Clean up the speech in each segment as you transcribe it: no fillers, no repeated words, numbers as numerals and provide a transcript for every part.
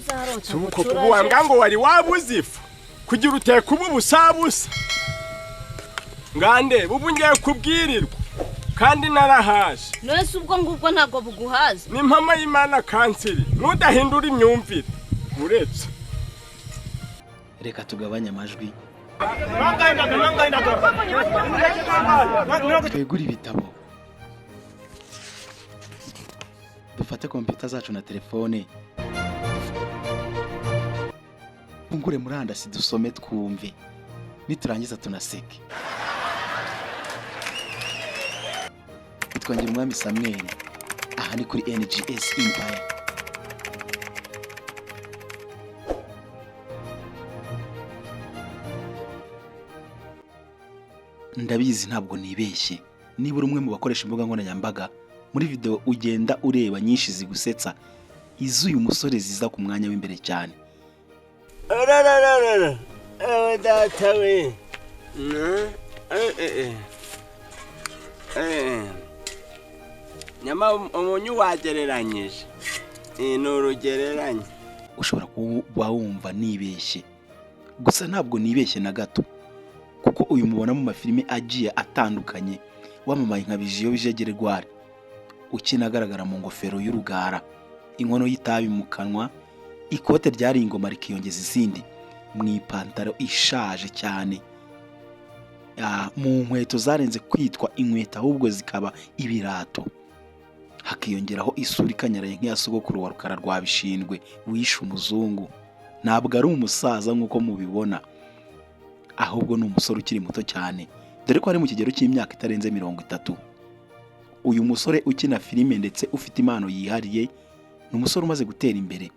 Uzarota Si uko gucura ubu wambwa ngo wari wabuze ifu kugira uteka ubu busabusa. Ngande ubu ngiye kubwirirwa kandi narahaje. None ubwo ngubwo ntabwo buguhaza? Ni impamo y'Imana kanseri nudahindura imyumvire uretse. Reka tugabanye amajwi, twegure ibitabo, dufate kompiyuta zacu na telefone, dufungure murandasi, dusome, twumve, niturangiza tunaseke. Twongera Umwami Samweli. Aha ni kuri NGS Empire. Ndabizi ntabwo nibeshye. Niba uri umwe mu bakoresha imbuga nkoranyambaga, muri video ugenda ureba nyinshi zigusetsa, iz'uyu musore ziza ku mwanya w'imbere cyane. Ararararara, ewe data we. Nyama umunyu wagereranyije, ni urugereranye. Ushobora kuba wumva nibeshye, gusa ntabwo nibeshye na gato, kuko uyu mubona mu mafilime agiye atandukanye, wamamaye nka Bijiyo Bijegerwari, ukina agaragara mu ngofero y'urugara, inkono y'itabi mu kanwa, ikote ryari ingoma rikiyongeza izindi, mu ipantaro ishaje cyane, mu nkweto zarenze kwitwa inkweto ahubwo zikaba ibirato, hakiyongeraho isura ikanyaraye nk'iya sogokuru wa Rukara rwa Bishingwe wishe umuzungu. Ntabwo ari umusaza nk'uko mubibona, ahubwo ni umusore ukiri muto cyane, dore ko ari mu kigero cy'imyaka itarenze 30. Uyu musore ukina filime ndetse ufite impano yihariye ni umusore umaze gutera imbere,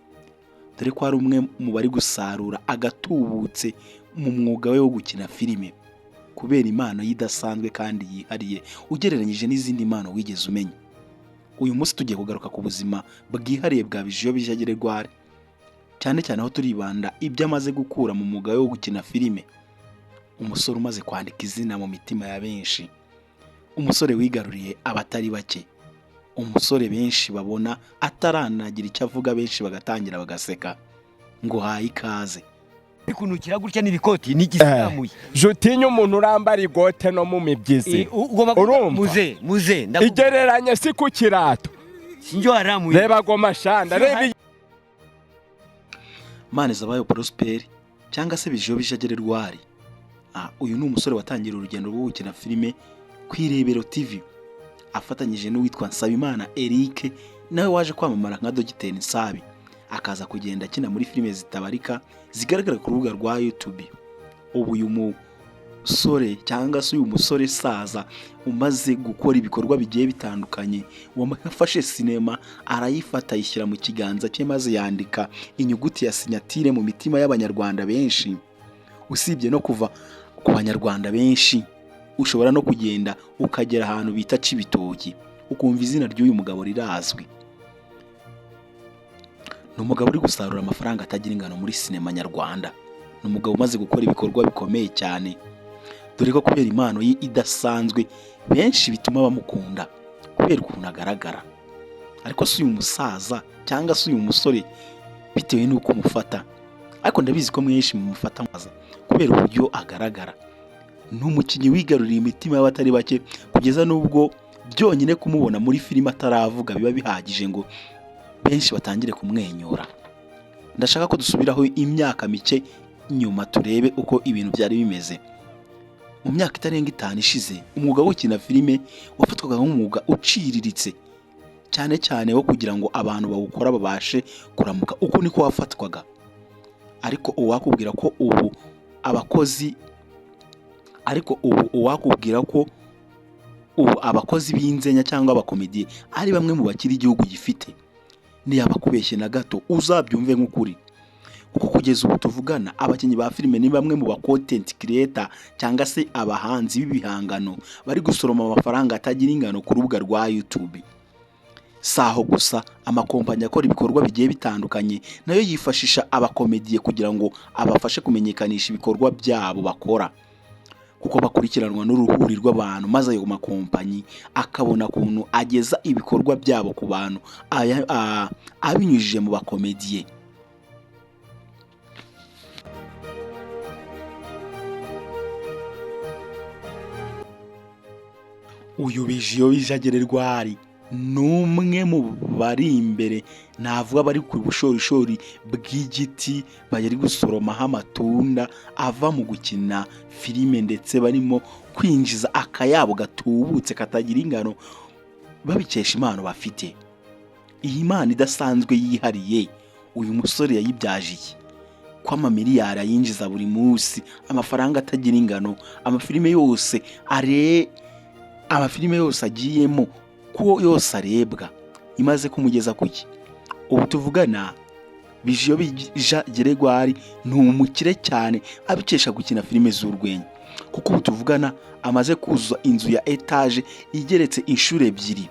dore ko ari umwe mu bari gusarura agatubutse mu mwuga we wo gukina filime kubera impano ye idasanzwe kandi yihariye ugereranyije n'izindi mpano wigeze umenya. Uyu munsi tugiye kugaruka ku buzima bwihariye bwa Bijiyo Bijagerware, cyane cyane aho turibanda ibyo amaze gukura mu mwuga we wo gukina filime. Umusore umaze kwandika izina mu mitima ya benshi, umusore wigaruriye abatari bake, umusore benshi babona ataranagira icyo avuga benshi bagatangira bagaseka. Ngo uhaye ikaze. Bikunukira gutya n'ibikoti n'igisiramuye. Jutinya umuntu urambara igote no mu mibyizi. Ugomba Urumva? Muze muze ndakubwira. Igereranye si ku kirato. Sinjyo haramuye. Reba goma shanda, reba. Manizabayo Prosperi cyangwa se Bijiyo Bijagerwari, uyu ni umusore watangira urugendo rwo gukina filime ku Irebero TV afatanyije n'uwitwa Nsabimana Eric, nawe waje kwamamara nka Dogiteri Nsabi, akaza kugenda akina muri filime zitabarika zigaragara ku rubuga rwa YouTube. Ubu uyu musore cyangwa se uyu musore saza umaze gukora ibikorwa bigiye bitandukanye, wafashe sinema arayifata ayishyira mu kiganza cye maze yandika inyuguti ya sinyatire mu mitima y'Abanyarwanda benshi. Usibye no kuva ku Banyarwanda benshi, ushobora no kugenda ukagera ahantu bita Cibitoki ukumva izina ry'uyu mugabo rirazwi. Ni umugabo uri gusarura amafaranga atagira ingano muri sinema nyarwanda. Ni umugabo umaze gukora ibikorwa bikomeye cyane, dore ko kubera impano ye idasanzwe benshi bituma bamukunda kubera ukuntu agaragara. Ariko si uyu musaza cyangwa se uyu musore bitewe n'uko umufata, ariko ndabizi ko mwenshi mumufata kubera uburyo agaragara. Ni umukinnyi wigaruriye imitima y'abatari bake, kugeza n'ubwo byonyine kumubona muri filime ataravuga biba bihagije ngo benshi batangire kumwenyura. Ndashaka ko dusubiraho imyaka mike nyuma turebe uko ibintu byari bimeze. Mu myaka itarenga 5 ishize, umwuga wo gukina filime wafatwaga nk'umwuga uciriritse, cyane cyane wo kugira ngo abantu bawukora babashe kuramuka, uko niko wafatwaga. Ariko uwakubwira ko ubu abakozi ariko ubu uwakubwira ko ubu abakozi b'inzenya cyangwa abakomediye ari bamwe mu bakiri igihugu gifite, ntiyabakubeshye na gato, uzabyumve nk'ukuri. Kuko kugeza ubu tuvugana, abakinnyi ba filime ni bamwe mu ba content creator cyangwa se abahanzi b'ibihangano bari gusoroma amafaranga atagira ingano ku rubuga rwa YouTube. Si aho gusa, amakompanyi akora ibikorwa bigiye bitandukanye nayo yifashisha abakomediye kugira ngo abafashe kumenyekanisha ibikorwa byabo bakora, kuko bakurikiranwa n'uruhuri rw'abantu, maze ayo makompanyi akabona ukuntu ageza ibikorwa byabo ku bantu abinyujije mu bakomediye. Uyu Bijiyobija Geregwari ni umwe mu bari imbere, navuga bari ku bushorishori bw'igiti, bari gusoromaho amatunda ava mu gukina filime, ndetse barimo kwinjiza akayabo gatubutse katagira ingano babikesha impano bafite. Iyi mpano idasanzwe yihariye uyu musore yayibyaje iki, ko amamiliyari ayinjiza buri munsi, amafaranga atagira ingano, amafilime yose agiyemo ko yose arebwa, imaze kumugeza ku ki? Ubu tuvugana, Bijiyobija Geregwari ni umukire cyane abikesha gukina filime z'urwenya, kuko ubu tuvugana amaze kuzuza inzu ya etaje igeretse inshuro ebyiri.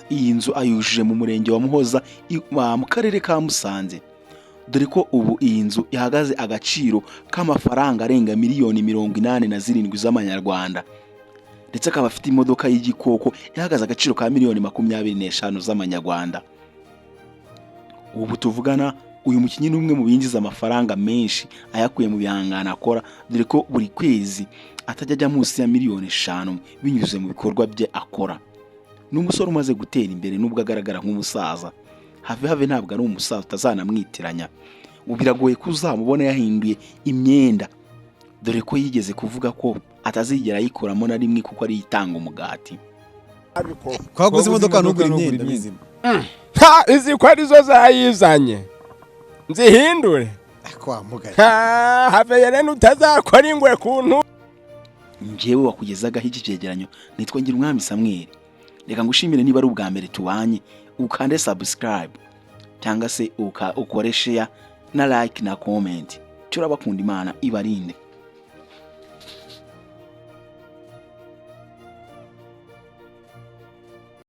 Iyi nzu ayujuje mu murenge wa Muhoza mu karere ka Musanze, dore ko ubu iyi nzu ihagaze agaciro k'amafaranga arenga miliyoni 87 z'amanyarwanda, ndetse akaba afite imodoka y'igikoko ihagaze agaciro ka miliyoni 25 z'amanyarwanda. Ubu tuvugana, uyu mukinnyi ni umwe mu binjiza amafaranga menshi ayakuye mu bihangano akora, dore ko buri kwezi atajya ajya munsi ya miliyoni 5 binyuze mu bikorwa bye akora. Ni umusore umaze gutera imbere nubwo agaragara nk'umusaza. Have have, ntabwo ari umusaza, utazanamwitiranya. Ubu biragoye ko uzamubona yahinduye imyenda, dore ko yigeze kuvuga ko atazigera ayikuramo na rimwe kuko ariyo itanga umugati. Twaguze imodoka, ntugure imyenda mizima. Ha, izi ko arizo zayizanye, nzihindure? Kwa mugaye. Ha, have rero utazakora ingwe kuntu. Njyewe wakugezagaho iki cyegeranyo nitwa Ngirumwami Samweli. Reka ngushimire. Niba ari ubwa mbere tubanye, ukande subscribe cyangwa se ukore share na like na comment. Turabakunda, Imana ibarinde.